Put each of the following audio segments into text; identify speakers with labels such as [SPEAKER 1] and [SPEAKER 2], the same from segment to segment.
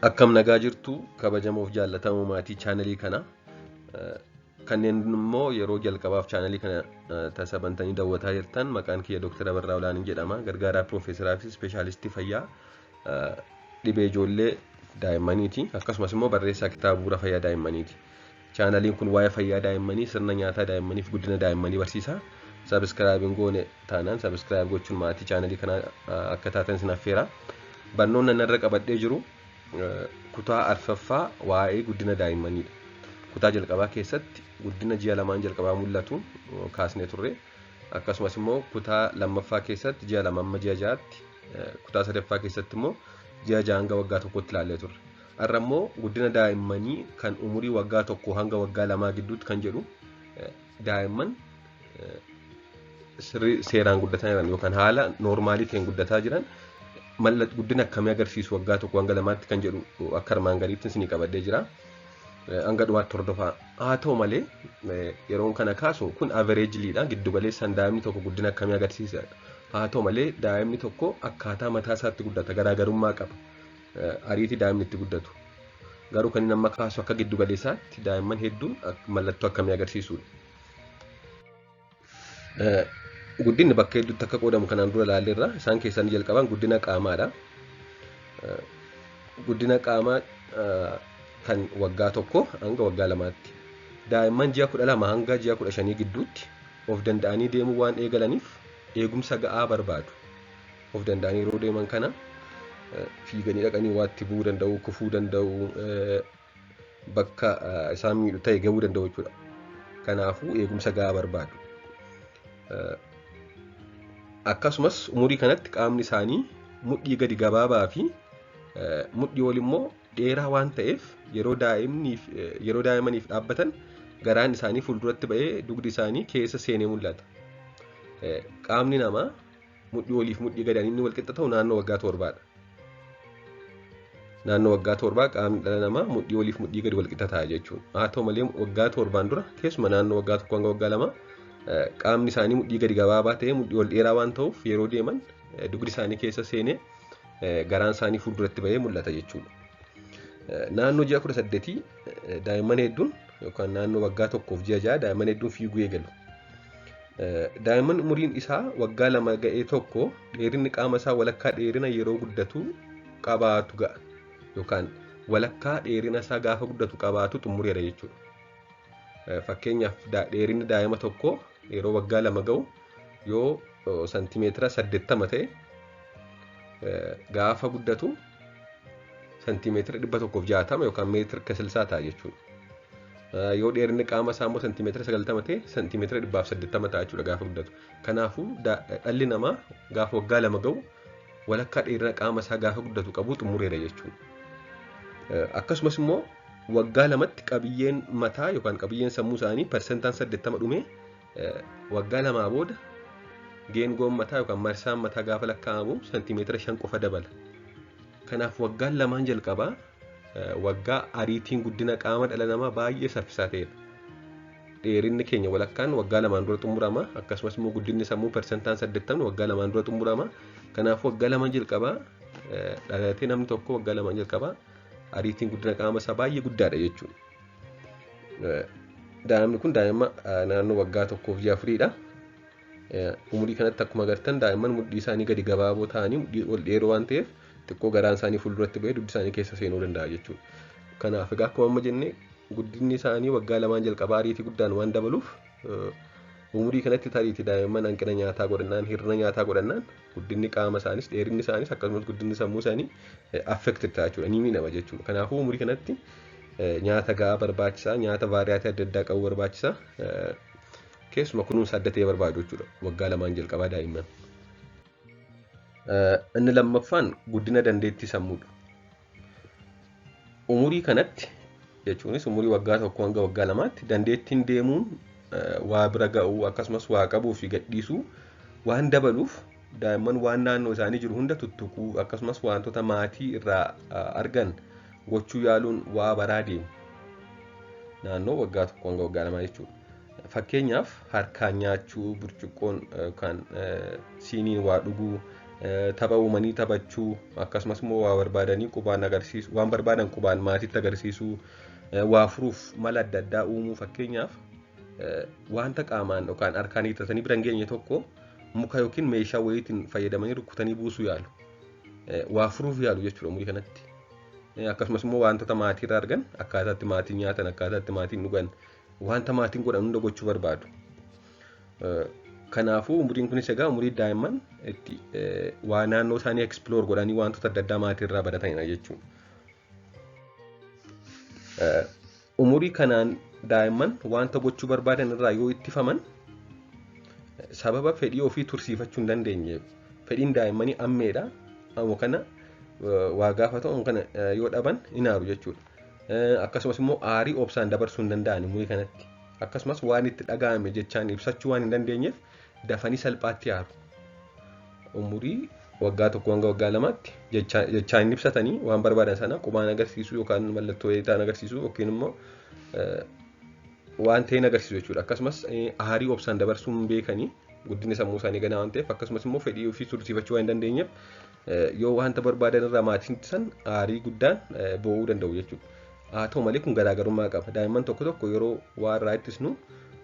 [SPEAKER 1] Akkam nagaa jirtu kabajamoof jaallatamoo maatii chaanalii kanaa. Kanneen immoo yeroo jalqabaaf chaanalii kana tasa bantanii daawwataa jirtan, maqaan kiyya Dr. Abarraa Olaanii jedhama. Gargaaraa Piroofeesaraa fi Ispeeshaalistii fayyaa dhibee ijoollee daa'immaniiti. Akkasumas immoo barreessaa kitaaba Bu'uura Fayyaa Daa'immaniiti. Chaanaliin kun waa'ee fayyaa daa'immanii, sirna nyaataa daa'immanii fi guddina daa'immanii barsiisa. Subscribe hin goone taanaan subscribe gochuun maatii chaanalii kanaa akka taatan isin affeera. Barnoonni ani irra qabadhee jiru kutaa arfaffaa waa'ee guddina daa'immaniidha. Kutaa jalqabaa keessatti guddina ji'a lamaan jalqabaa mul'atu kaasnee turre. Akkasumas immoo kutaa lammaffaa keessatti ji'a 2 amma ji'a 6tti, kutaa sadaffaa keessatti immoo ji'a 6 hanga waggaa 1tti ilaallee turre. Har'a immoo guddina daa'immanii kan umurii waggaa 1 hanga waggaa 2 gidduutti kan jedhu, daa'imman sirrii seeraan guddataa jiran yookaan haala noormaalii ta'een guddataa jiran guddina akkamii agarsiisu waggaa 1 hanga 2tti kan jedhu akka armaan gadiitti isinii qabadhee jira. Hanga dhumaatti hordofaa. Haa ta'u malee, yeroon kana kaasu kun averagelyidha. Giddu galeessaan daa'imni tokko guddina akkamii agarsiisa. Haa ta'u malee, daa'imni tokko akkaataa mataa isaatti guddata, garaagarummaa qaba. Ariitii daa'imni itti guddatu. Garuu kan inni amma kaasu akka giddu galeessaatti daa'imman hedduun mallattoo akkamii agarsiisudha. Guddinni bakka hedduutti akka qoodamu kanaan dura ilaalleerra. Isaan keessaa inni jalqabaan guddina qaamaadha. Guddina qaamaa kan waggaa 1 hanga waggaa 2tti. Daa'imman ji'a 12 hanga ji'a 15 gidduutti of danda'anii deemuu waan eegalaniif eegumsa ga'aa barbaadu. Of danda'anii yeroo deeman kana fiiganii dhaqanii waatti bu'uu danda'u, kufuu danda'u, bakka isaan miidhu ta'e gahuu danda'u jechuudha. Kanaafuu eegumsa ga'aa barbaadu. Akkasumas umurii kanatti qaamni isaanii mudhii gadi gabaabaa fi mudhii ol immoo dheeraa waan ta'eef yeroo daa'immaniif dhaabbatan garaan isaanii fuulduratti ba'ee dugdi isaanii keessa seenee mul'ata. Qaamni namaa mudhii oliif mudhii gadi inni wal qixa ta'u naannoo waggaa 7dha. Naannoo waggaa 7 qaamni dhala namaa mudhii oliif mudhii gadi wal qixa ta'a jechuudha. Haa ta'u malee, waggaa 7n dura, keessuma naannoo waggaa 1 hanga waggaa 2, qaamni isaanii mudhii gadi gabaabaa ta'ee mudhii ol dheeraa waan ta'uuf yeroo deeman dugdi isaanii keessa seenee garaan isaanii fuulduratti ba'ee mul'ata jechuudha. Naannoo ji'a 18 daa'imman hedduun yookaan naannoo waggaa 1f ji'a 6 daa'imman hedduun fiiguu eegalu. Daa'imman umuriin isaa waggaa 2 ga'ee tokko dheerinni qaama isaa walakkaa dheerina yeroo guddatu qabaatu ga'a. Yookaan walakkaa dheerina isaa gaafa guddatu qabaatu xumureera jechuudha. Fakkeenyaaf, dheerinni daa'ima tokkoo yeroo waggaa 2 ga'u yoo santimeetira 80 ta'e, gaafa guddatu santimeetira 160 yookaan meetira 60 ta'a jechuudha. Yoo dheerinni qaama isaa immoo santimeetira 90 ta'e, santimeetira 180 ta'a jechuudha gaafa guddatu. Kanaafuu dhalli namaa gaafa waggaa 2 ga'u walakkaa dheerina qaama isaa gaafa guddatu qabu xumureera jechuudha. Akkasumas immoo waggaa 2tti qabiyyeen mataa yookaan qabiyyeen sammuu isaanii parsentaan 80 dhumee, waggaa 2 booda geengoon mataa yookaan marsaan mataa gaafa lakkaa'amu santimeetira 5 qofa dabala. Kanaaf waggaan lamaan jalqabaa waggaa ariitiin guddina qaama dhala namaa baay'ee saffisaa ta'edha. Dheerinni keenya walakkaan waggaa 2n dura xumurama. Akkasumas immoo guddinni sammuu parsentaan 80 waggaa 2n dura xumurama. Kanaaf waggaa 2 jalqabaa dhalatee namni tokko waggaa 2n jalqabaa ariitiin guddina qaama isaa baay'ee guddaadha jechuudha. Daa'imni kun daa'ima naannoo waggaa 1f ji'a 4dha. Umurii kanatti akkuma agartan daa'imman mudhii isaanii gadi gabaaboo ta'anii mudhii ol dheeroo waan ta'eef xiqqoo garaan isaanii fuulduratti ba'ee dugdi isaanii keessa seenuu danda'a jechuudha. Kanaaf egaa akkuma amma jenne guddinni isaanii waggaa lamaan jalqabaa ariitii guddaan waan dabaluuf, umurii kanatti tariitii daa'imman hanqina nyaataa godhannaan, hir'ina nyaataa godhannaan, guddinni qaama isaanis, dheerinni isaanis, akkasumas guddinni sammuu isaanii affected ta'a jechuudha, ni miidhama jechuudha. Kanaafuu umurii kanatti nyaata gahaa barbaachisaa, nyaata variety adda addaa qabu barbaachisaa. Keessuma kunuunsa adda ta'e barbaadu jechuudha waggaa lamaan jalqabaa daa'imman. Inni lammaffaan guddina dandeettii sammuudha. Umurii kanatti, jechuunis umurii waggaa 1 hanga waggaa 2tti, dandeettiin deemuun waa bira ga'uu akkasumas waa qabuu fi gadhiisuu waan dabaluuf daa'imman waan naannoo isaanii jiru hunda tuttuquu akkasumas wantoota maatii irraa argan gochuu yaaluun waa baraa deemu. Naannoo waggaa 1 hanga waggaa 2 jechuudha. Fakkeenyaaf, harkaan nyaachuu, burcuqqoon yookaan siiniin waa dhuguu, Tapha uumanii taphachuu, akkasumas immoo waa barbaadanii qubaan agarsiisuu, waan barbaadan qubaan maatiitti agarsiisuu, waa furuuf mala adda addaa uumuu. Fakkeenyaaf, wanta qaamaan yookaan harkaan hiixatanii bira hin geenye tokko muka yookiin meeshaa wayiitiin fayyadamanii rukutanii buusuu yaalu. Waa furuuf yaalu jechuudha umurii kanatti. Akkasumas immoo wantoota maatiirraa argan, akkaataa itti maatiin nyaatan, akkaataa itti maatiin dhugan, wanta maatiin godhan hunda gochuu barbaadu. Kanaafuu umuriin kunis egaa umurii daa'imman itti waa naannoo isaanii explore godhanii wantoota adda addaa maatiirraa baratanidha jechuudha. Umurii kanaan daa'imman wanta gochuu barbaadan irraa yoo ittifaman, sababa fedhii ofii tursiifachuu hin dandeenyeef, fedhiin daa'immanii ammeedha. Amma kana waa gaafatu, amma kana yoo dhaban hin aaru jechuudha. Akkasumas immoo aarii obsaan dabarsuu hin danda'an umurii kanatti. Akkasumas waan itti dhaga'ame jechaan ibsachuu waan hin dandeenyeef dafanii salphaatti aaru. Umurii waggaa 1 hanga waggaa 2tti jechaan hin ibsatanii, waan barbaadan sana qubaan agarsiisuu yookaan mallattoo ta'an agarsiisuu yookiin immoo waan ta'een agarsiisu jechuudha. Akkasumas aarii obsaan dabarsuu hin beekanii, guddinni sammuu isaanii ganaa waan ta'eef, akkasumas immoo fedhii ofii tursiifachuu waan hin dandeenyeef, yoo wanta barbaadan irraa maatiin ittisan aarii guddaan boo'uu danda'u jechuudha. Haa ta'u malee kun garaagarummaa qaba. Daa'imman tokko tokko yeroo waa irraa ittisnu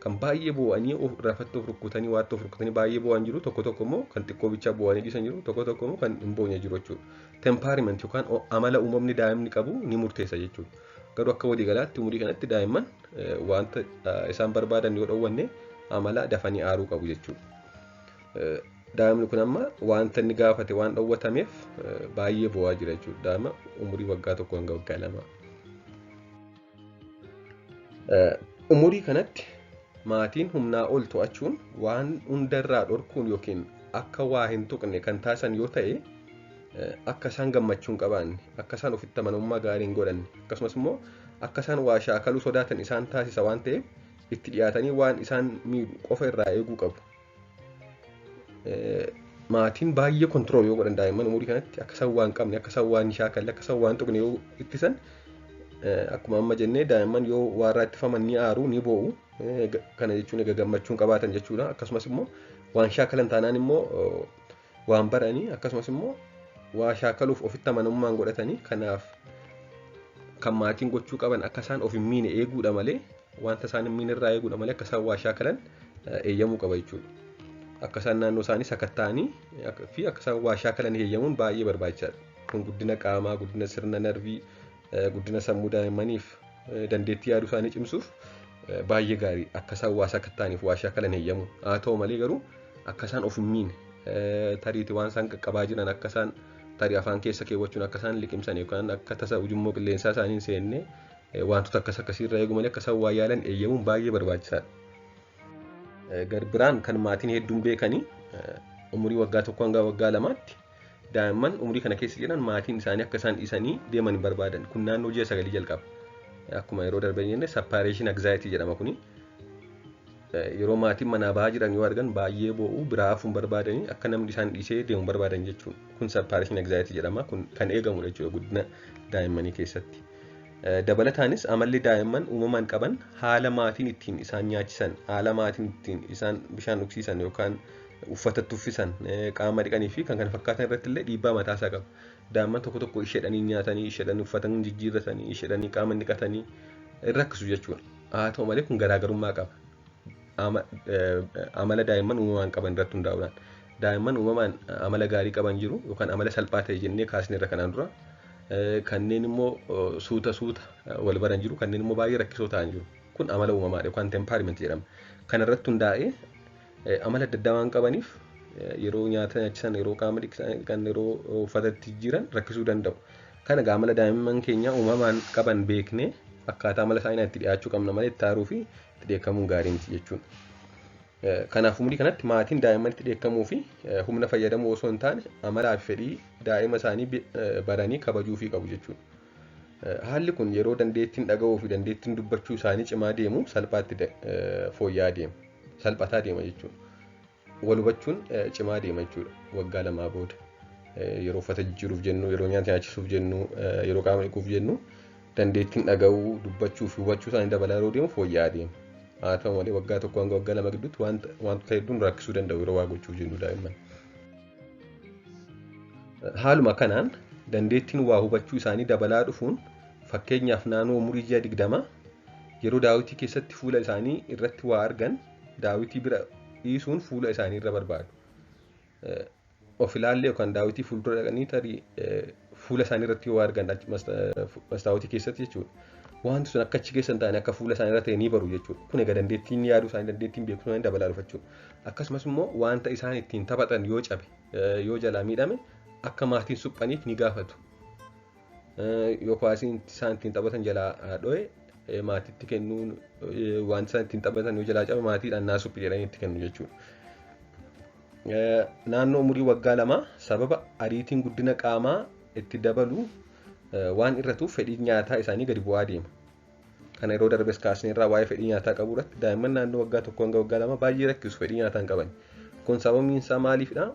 [SPEAKER 1] kan baay'ee boo'anii of rafatti of rukkutanii, waatti of rukkutanii baay'ee boo'an jiru. Tokko tokko immoo kan xiqqoo bichaa boo'anii dhiisan jiru. Tokko tokko immoo kan hin boonye jiru jechuudha. Temperament yookaan amala uumamni daa'imni qabu ni murteessa jechuudha. Garuu akka waliigalaatti umurii kanatti daa'imman wanta isaan barbaadan yoo dhowwanne amala dafanii aaruu qabu jechuudha. Daa'imni kun amma wanta inni gaafate waan dhowwatameef baay'ee boo'aa jira jechuudha. Daa'ima umurii waggaa 1 hanga waggaa 2. Umurii kanatti maatiin humnaa ol to'achuun, waan hundarraa dhorkuun yookiin akka waa hin tuqne kan taasisan yoo ta'e, akka isaan gammachuu hin qabaanne, akka isaan ofitti amanamummaa gaarii hin godhanne, akkasumas immoo akka isaan waa shaakaluu sodaatan isaan taasisa waan ta'eef, itti dhiyaatanii waan isaan miidhu qofa irraa eeguu qabu. Maatiin baay'ee control yoo godhan daa'imman umurii kanatti akka isaan waan qabne, akka isaan waan hin shaakalle, akka isaan waan tuqne yoo ittisan, akkuma amma jennee daa'imman yoo waa irraa ittifaman ni aaru, ni boo'u. Kana jechuun egaa gammachuu hin qabaatan jechuudha. Akkasumas immoo waan shaakalan taanaan immoo waan baranii, akkasumas immoo waa shaakaluuf ofitti amanamummaan godhatanii. Kanaaf kan maatiin gochuu qaban akka isaan of hin miine eeguudha malee, wanta isaan hin miine irraa eeguudha malee, akka isaan waa shaakalan eeyyamuu qaba jechuudha. Akka isaan naannoo isaanii sakatta'anii fi akka isaan waa shaakalan eeyyamuun baay'ee barbaachisaadha. Kun guddina qaamaa, guddina sirna narvii, guddina sammuu daa'immaniif, dandeettii yaaduu isaanii cimsuuf baay'ee gaarii akka isaan waa sakatta'aniif waa shaakalan eeyyamuun. Haa ta'u malee garuu akka isaan of hin miine, tariitii waan isaan qaqqabaa jiran akka isaan tarii afaan keessa keewwachuun akka isaan liqimsan yookaan akka tasa ujummoo qilleensaa isaanii hin seenne, wantoota akkas akkasiirraa eegu malee akka isaan waa yaalan eeyyamuun baay'ee barbaachisaadha. Garbiraan kan maatiin hedduun beekanii, umurii waggaa 1 hanga waggaa 2tti daa'imman umurii kana keessa jiran maatiin isaanii akka isaan dhiisanii deeman hin barbaadan. Kun naannoo ji'a 9 jalqaba. Akkuma yeroo darbe jenne separation anxiety jedhama kuni. Yeroo maatiin manaa bahaa jiran yoo argan baay'ee boo'u, biraa hafuu hin barbaadanii, akka namni isaan dhiisee deemu hin barbaadan jechuudha. Kun separation anxiety jedhama. Kun kan eegamudha jechuudha guddina daa'immanii keessatti. Dabalataanis amalli daa'imman uumamaan qaban haala maatiin ittiin isaan nyaachisan, haala maatiin ittiin isaan bishaan dhugsiisan yookaan uffata itti uffisan, qaama dhiqanii fi kan kana fakkaatan irratti illee dhiibbaa mataasaa qaba. Daa'imman tokko tokko isheedhanii nyaatanii, isheedhanii uffata jijjiirratanii, isheedhanii qaama dhiqatanii hin rakkisu jechuudha. Haa ta'u malee kun garaagarummaa qaba. Amala daa'imman uumamaan qaban irratti hundaa'uudhaan. Daa'imman uumamaan amala gaarii qaban jiru yookaan amala salphaa ta'e jennee kaasne irra kanaan dura. Kanneen immoo suuta suuta wal baran jiru, kanneen immoo baay'ee rakkisoo ta'an jiru. Kun amala uumamaadha yookaan temperament jedhama. Kana irratti hundaa'ee amala adda addaa waan qabaniif yeroo nyaata nyaachisan, yeroo qaama dhiqan, yeroo uffata itti jijjiiran rakkisuu danda'u. Kana egaa amala daa'imman keenya uumamaan qaban beeknee akkaataa amala isaanii itti dhiyaachuu qabna malee itti aaruu fi itti dheekkamuun gaarii miti jechuudha. Kanaaf umurii kanatti maatiin daa'imman itti dheekkamuu fi humna fayyadamuu osoo hin taane amalaa fi fedhii daa'ima isaanii baranii kabajuufii qabu jechuudha. Haalli kun yeroo dandeettiin dhaga'uu fi dandeettiin dubbachuu isaanii cimaa deemu salphaatti fooyya'aa deema. Salphataa deema jechuudha. Wal hubachuun cimaa deema jechuudha waggaa 2 booda. Yeroo uffata jijjiiruuf jennu, yeroo nyaata nyaachisuuf jennu, yeroo qaama dhiquuf jennu dandeettiin dhaga'uu, dubbachuu fi hubachuu isaanii dabalaa yeroo deemu fooyya'aa deema. Haa ta'u malee waggaa 1 hanga waggaa 2 gidduutti wantoota hedduun rakkisuu danda'u yeroo waa gochuuf jennu daa'imman. Haaluma kanaan dandeettiin waa hubachuu isaanii dabalaa dhufuun fakkeenyaaf naannoo umurii ji'a 20 yeroo daawitii keessatti fuula isaanii irratti waa argan daawitii bira dhiisuun fuula isaanii irra barbaadu. Of ilaallee yookaan daawitii fuuldura dhaqanii tarii fuula isaanii irratti yoo argan mastaawotii keessatti jechuudha. Wanti sun akka achi keessa hin taane akka fuula isaanii irra ta'e ni baru jechuudha. Kun egaa dandeettiin yaaduu isaanii dandeettiin beekumsa isaanii dabalaa dhufa jechuudha. Akkasumas immoo wanta isaan ittiin taphatan yoo cabe yoo jalaa miidhame akka maatiin suphaniif ni gaafatu. Yoo kuwaasiin isaan ittiin taphatan jalaa dho'e maatiitti kennuun wanti isaan ittiin taphatan yoo jalaa cabe maatiidhaan naa suphi jedhanii itti kennu jechuudha. Naannoo umurii waggaa 2 sababa ariitiin guddina qaamaa itti dabalu waan irratuuf fedhiin nyaataa isaanii gadi bu'aa deema. Kana yeroo darbes kaasneerraa waa'ee fedhii nyaataa qabu irratti daa'imman naannoo waggaa 1 hanga waggaa 2 baay'ee rakkisu fedhii nyaataa hin qaban. Kun sababiin isaa maaliifidha?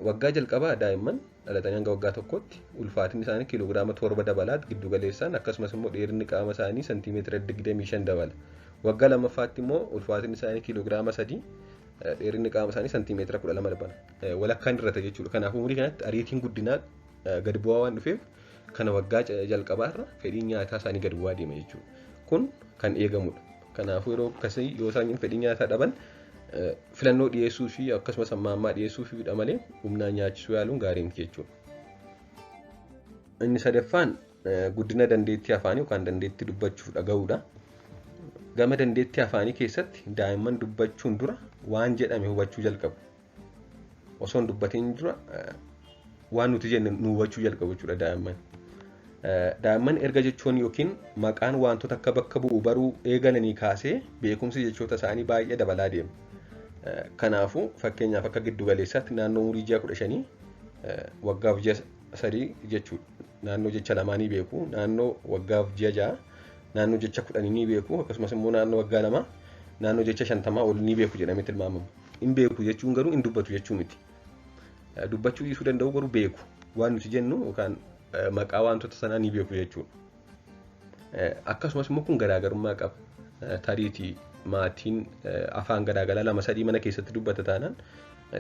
[SPEAKER 1] Waggaa jalqabaa daa'imman dhalatanii hanga waggaa 1tti ulfaatinni isaanii kiiloogiraama 7 dabalaa giddu galeessaan akkasumas immoo dheerinni qaama isaanii santiimeetira 25 dabala. Waggaa lammaffaatti immoo ulfaatinni isaanii kiiloogiraama 3 dheerinni qaama isaanii santiimeetira 12 dabala. Walakkaan irrata jechuudha. Kanaaf umurii kanatti ariitiin guddinaa gadi bu'aa waan dhufeef kana waggaa jalqabaarra fedhiin nyaataa isaanii gadi bu'aa deema jechuudha. Kun kan eegamudha. Kanaafuu yeroo akkasii yoo isaan fedhii nyaataa dhaban filannoo dhiyeessuu fi akkasumas hamma ammaa dhiyeessuu fiidha malee humnaan nyaachisuu yaaluun gaarii miti jechuudha. Inni sadaffaan guddina dandeettii afaanii yookaan dandeettii dubbachuuf dhaga'uudha. Gama dandeettii afaanii keessatti daa'imman dubbachuun dura waan jedhame hubachuu jalqabu. Osoo hin dubbatiin dura waan nuti jenne nu hubachuu jalqabu jechuudha daa'imman. Daa'imman erga jechoon yookiin maqaan wantoota akka bakka bu'u baruu eegalanii kaasee beekumsi jechoota isaanii baay'ee dabalaa deema. Kanaafuu fakkeenyaaf akka giddu galeessaatti naannoo umurii ji'a 15 waggaaf ji'a 3 jechuudha. Naannoo jecha 2 ni beeku, naannoo waggaaf ji'a 6 naannoo jecha 10 ni beeku, akkasumas immoo naannoo waggaa 2 naannoo jecha 50 ol ni beeku jedhamee tilmaamama. Hin beeku jechuun garuu hin dubbatu jechuu miti. Dubbachuu dhiisuu danda'u garuu beeku. Waan nuti jennu yookaan maqaa wantoota sanaa ni beeku jechuudha. Akkasumas immoo kun garaagarummaa qaba. Tariitii maatiin afaan garaagaraa 2-3 mana keessatti dubbata taanaan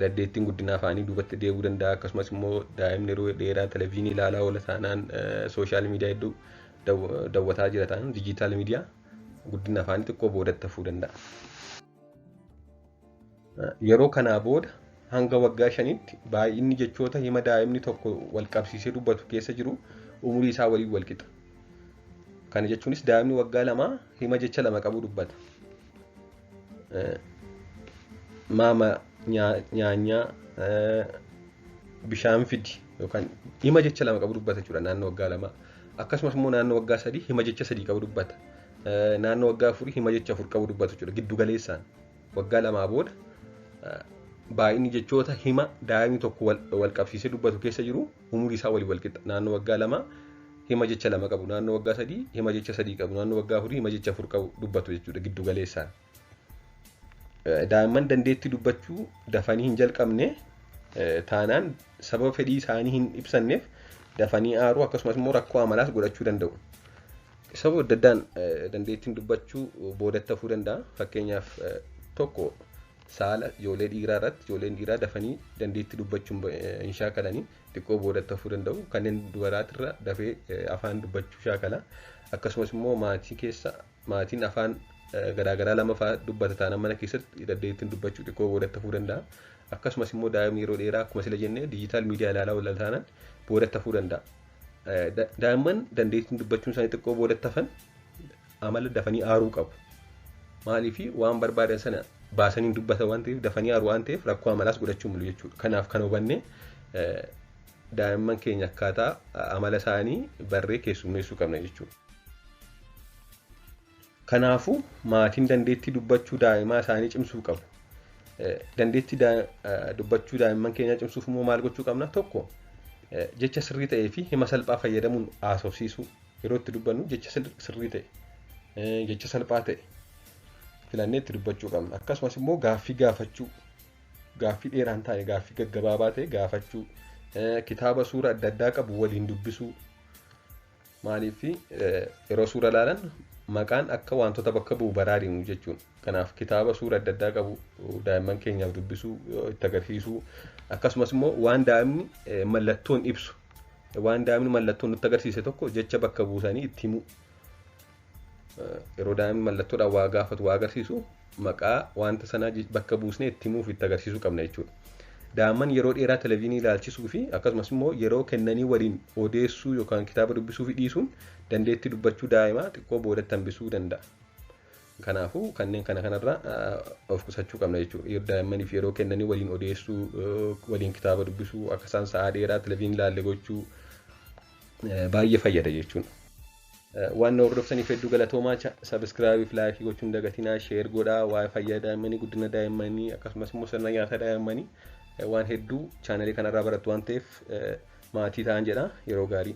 [SPEAKER 1] dandeettiin guddina afaanii duubatti deebi'uu danda'a. Akkasumas immoo daa'imni yeroo dheeraa televezyiinii ilaalaa oola taanaan sooshaal miidiyaa hedduu daawwataa jira taanaan diijitaal miidiyaa guddina afaanii xiqqoo boodatti hafuu danda'a. Yeroo kanaa booda hanga waggaa 5tti baay'inni jechoota hima daa'imni tokko wal qabsiisee dubbatu keessa jiru umurii isaa waliin wal qixa. Kana jechuunis daa'imni waggaa 2 hima jecha 2 qabu dubbata. Maama nyaanyaa bishaan fidi yookaan hima jecha 2 qabu dubbata jechuudha naannoo waggaa 2. Akkasumas immoo naannoo waggaa 3 hima jecha 3 qabu dubbata. Naannoo waggaa 4 hima jecha 4 qabu dubbata jechuudha giddu galeessaan. Waggaa 2 booda baay'inni jechoota hima daa'imni tokko wal qabsiisee dubbatu keessa jiru umurii isaa waliin wal qixa. Naannoo waggaa 2 hima jecha 2 qabu, naannoo waggaa 3 hima jecha 3 qabu, naannoo waggaa 4 hima jecha 4 qabu dubbatu jechuudha giddu galeessaan. Daa'imman dandeettii dubbachuu dafanii hin jalqabne taanaan sababa fedhii isaanii hin ibsanneef dafanii aaruu akkasumas immoo rakkoo amalaas godhachuu danda'u. Sababa adda addaan dandeettiin dubbachuu boodatti hafuu danda'a. Fakkeenyaaf tokko saala ijoollee dhiiraa irratti ijoolleen dhiiraa dafanii dandeettii dubbachuu hin shaakalanii xiqqoo boodatti hafuu danda'u. Kanneen dubaraatirra dafee afaan dubbachuu shaakala. Akkasumas immoo maatii keessa maatiin afaan garaagaraa lama fa'aa dubbata taanaan mana keessatti dandeettiin dubbachuu xiqqoo boodatti hafuu danda'a. Akkasumas immoo daa'imni yeroo dheeraa akkuma sila jennee diijitaal miidiyaa ilaalaa oola taanaan boodatti hafuu danda'a. Daa'imman dandeettiin dubbachuun isaanii xiqqoo boodatti hafan amala dafanii aaruu qabu. Maaliif waan barbaadan sana baasanii dubbatan waan ta'eef dafanii aaruu waan ta'eef rakkoo amalaas godhachuu malu jechuudha. Kanaaf kan hubanne daa'imman keenya akkaataa amala isaanii barree keessummeessuu qabna jechuudha. Kanaafuu maatiin dandeettii dubbachuu daa'imaa isaanii cimsuu qabu. Dandeettii dubbachuu daa'imman keenyaa cimsuuf immoo maal gochuu qabna? Tokko jecha sirrii ta'ee fi hima salphaa fayyadamuun haasofsiisuu. Yeroo itti dubbannu jecha sirrii ta'e, jecha salphaa ta'e filannee itti dubbachuu qabna. Akkasumas immoo gaaffii gaafachuu, gaaffii dheeraa hin taane gaaffii gaggabaabaa ta'e gaafachuu, kitaaba suura adda addaa qabu waliin dubbisuu. Maaliif yeroo suura ilaalan maqaan akka wantoota bakka bu'u baraa deemu jechuudha. Kanaaf kitaaba suura adda addaa qabu daa'imman keenyaaf dubbisuu, itti agarsiisuu, Akkasumas immoo waan daa'imni mallattoon ibsu, waan daa'imni mallattoon nutti agarsiise tokko jecha bakka buusanii itti himuu. Yeroo daa'imni mallattoodhaan waa gaafatu, waa agarsiisu, maqaa wanta sanaa bakka buusnee itti himuuf itti agarsiisuu qabna jechuudha. Daa'imman yeroo dheeraa televezyiinii ilaalchisuu fi akkasumas immoo yeroo kennanii waliin odeessuu yookaan kitaaba dubbisuu fi dhiisuun dandeettii dubbachuu daa'imaa xiqqoo boodatti hambisuu danda'a. Kanaafuu kanneen kana kanarraa of qusachuu qabna jechuudha. Daa'immaniif yeroo kennanii waliin odeessuu, waliin kitaaba dubbisuu, akka isaan sa'aa dheeraa televezyiinii ilaalle gochuu baay'ee fayyada jechuudha. Waan na hordoftaniif hedduu galatoomaa. Subscribe fi like gochuun dagatinaa, share godhaa. Waa'ee fayyaa daa'immanii, guddina daa'immanii, akkasumas immoo sirna nyaata daa'immanii waan hedduu chaanalii kanarraa barattu waan ta'eef maatii ta'an jedha. Yeroo gaarii.